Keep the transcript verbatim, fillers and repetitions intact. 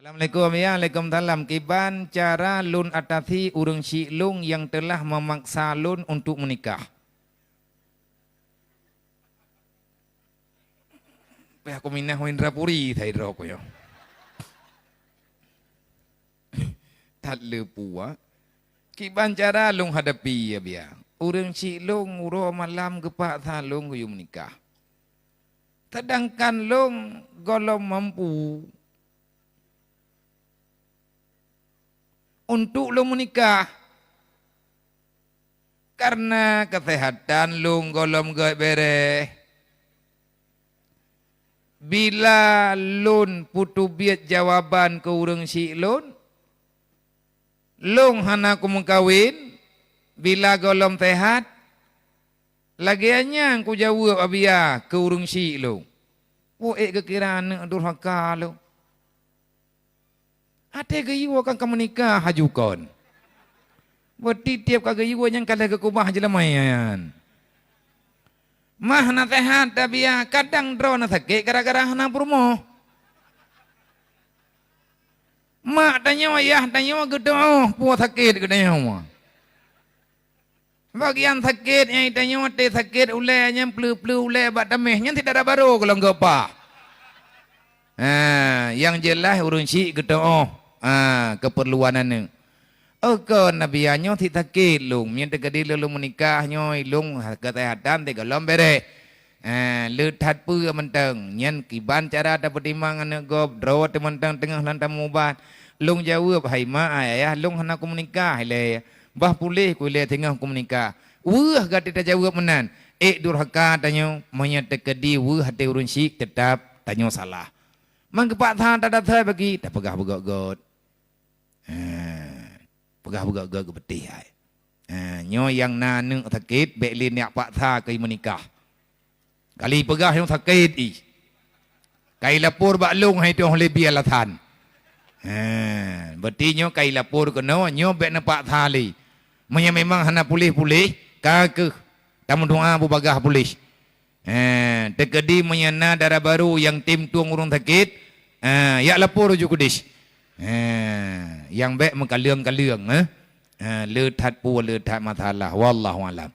Assalamualaikum, ya, waalaikumsalam. Kiban cara lôn atasi ureuëng syik lôn nyang teulah meumaksa lôn untuk meunikah? Pih aku minah Indrapuri, saya droe ku nyoe. That le puak. Kiban cara lôn hadapi, ya, biya. Ureuëng syik lôn uroe malam geupaksa lôn geuyue meunikah. Sedangkan lôn gohlom mampu untuk lôn meunikah. Karena kesehatan lôn gohlom gét béreh. Bila lôn peuteubiet jawaban keu ureuëng syik lôn, lôn hana kumeukawen, bila gohlom sehat, lagée nyan kujaweueb, ya, biya, keu ureuëng syik lôn. Peue ék geukira aneuëk durhaka lôn. Até geuyue kan ka meunikah haju kon. Berarti tieb ka geuyue nyan ka lheueh geukeubah jeulaman. Mah naseuhat, tapi ya, kadang droe na sakét gara-gara hana peurumoh. Mak tanyoe, yah tanyoe geudoh peue sakét geutanyoe. Bagian sakét nyang tanyoe teuh sakét ulée nyan, pleu-pleu ulée bak taméh nyan, sit dara barô golom geupa. Ha, nyang jeulaih ureuëng syik geutuoh, ha, keupeurluan aneuëk. Oh kon, Nabi, nyoe sit sakét lôn, meunyoe teukeudi lôn meunikah nyoe lôn kesehatan teuh golom béreh. Eh, le that peue mantong, nyan kiban cara tapeutimang aneuëk gob, droe teuh mantong teungoh lom tamubat. Lôn jaweueb, "Hai mak, hai ayah, lôn hana kumeunikah ilée. Bah puléh ku ilée teungoh kumeunikah." Weueh gata tajaweueb meunan, ék durhaka tanyoe, meunyoe teukeudi weueh até ureuëng syik, teutab tanyoe salah. Mangkeupat that tada that bagi, tapeugah beugét-gét. Eh, peugah beugét-gét geupeuteh hai. Eh, nyoe nyang na aneuëk sakét, bék lé neujak paksa keu meunikah. Kali peugah nyoe sakét ih. Kai lapor bak lôn hai toh leubeh alasan. Eh, berarti nyoe kai lapor keunoe, nyoe bék neupaksa lé. Meunyoe memang hana puléh-puléh, ka keuh tameudoa beubagaih puléh. Eh, teukeudi meunyoe na dara barô nyang tem tueng ureuëng sakét, eh, yak lapor ju keudeh. Eh, nyang bék meukaleueng-kaleueng, eh. Eh, le that peue, le that masalah. Wallahu alam.